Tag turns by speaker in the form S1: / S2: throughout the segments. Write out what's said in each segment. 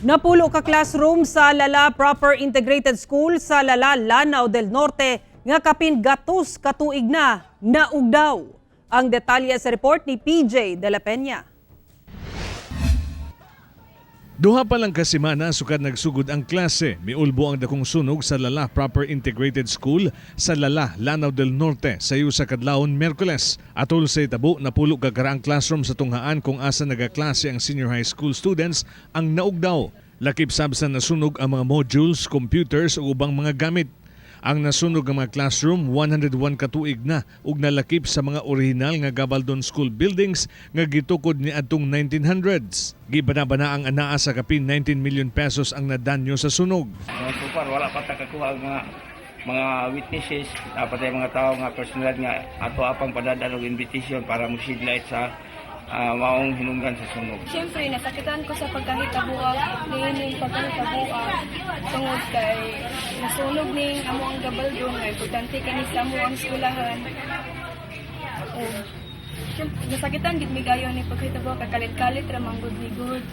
S1: Napulo ka classroom sa Lala Proper Integrated School sa Lala, Lanao del Norte nga kapin gatos katuig na naugdaw. Ang detalye sa report ni PJ De La Peña.
S2: 2 pa lang ka semana sukad nagsugod ang klase, miulbo ang dakong sunog sa Lala Proper Integrated School sa Lala, Lanao del Norte sayo sa kadlawon Miyerkules. Atol sa hitabo, napulo ka karaang classroom sa tunghaan kung asa nagaklase ang senior high school students ang naugdaw. Lakip sab sa nasunog ang mga modules, computers ug ubang mga gamit. Ang nasunog nga mga classroom, 101 katuig na ug nalakip sa mga orihinal nga Gabaldon School buildings nga gitukod ni adtong 1900s. Gibanabana ang anaa sa kapin 19 million pesos ang nadanyo sa sunog.
S3: So far, wala pa ta kakuha nga mga witnesses, dapat ay mga tao nga personal nga ato apang padadaan og invitation para mo light sa maong hinungdan sa sunog.
S4: Siyempre, nasakitan ko sa pagkahitabuak, niining pagkahitabuak, tungod kay nasunog ning amo ang Gabaldon, nga importante kani sa amo ang eskwelahan. O, siyempre, nasakitan gid mi kayo ni pagkahitabuak, kakalit-kalit ra man gud ni gud.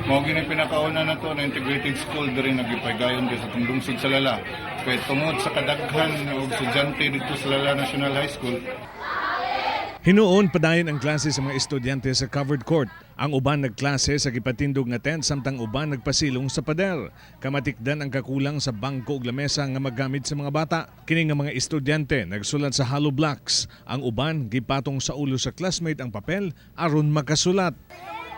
S5: Mao gini pinakauna na to na integrated school diri nagipaygayon diri sa atong lungsod sa Lala. Kay tungod sa kadaghan og estudyante dito sa Lala National High School,
S2: Hinuon padayon ang klase sa mga estudyante sa covered court. Ang uban nagklase sa gipatindog nga tent samtang uban nagpasilong sa pader. Kamatikdan ang kakulang sa bangko ug lamesa nga magamit sa mga bata. Kini nga mga estudyante nagsulat sa hollow blocks. Ang uban gipatong sa ulo sa classmate ang papel aron makasulat.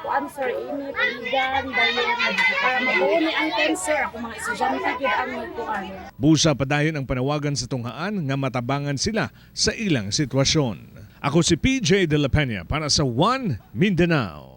S6: Kuan sir, init, igan, dayon, para mabuo ni ang tent, sir, ako mga estudyante gid ang magkuan.
S2: Busa padayon ang panawagan sa tunghaan nga matabangan sila sa ilang sitwasyon. Ako si PJ De La Peña para sa One Mindanao.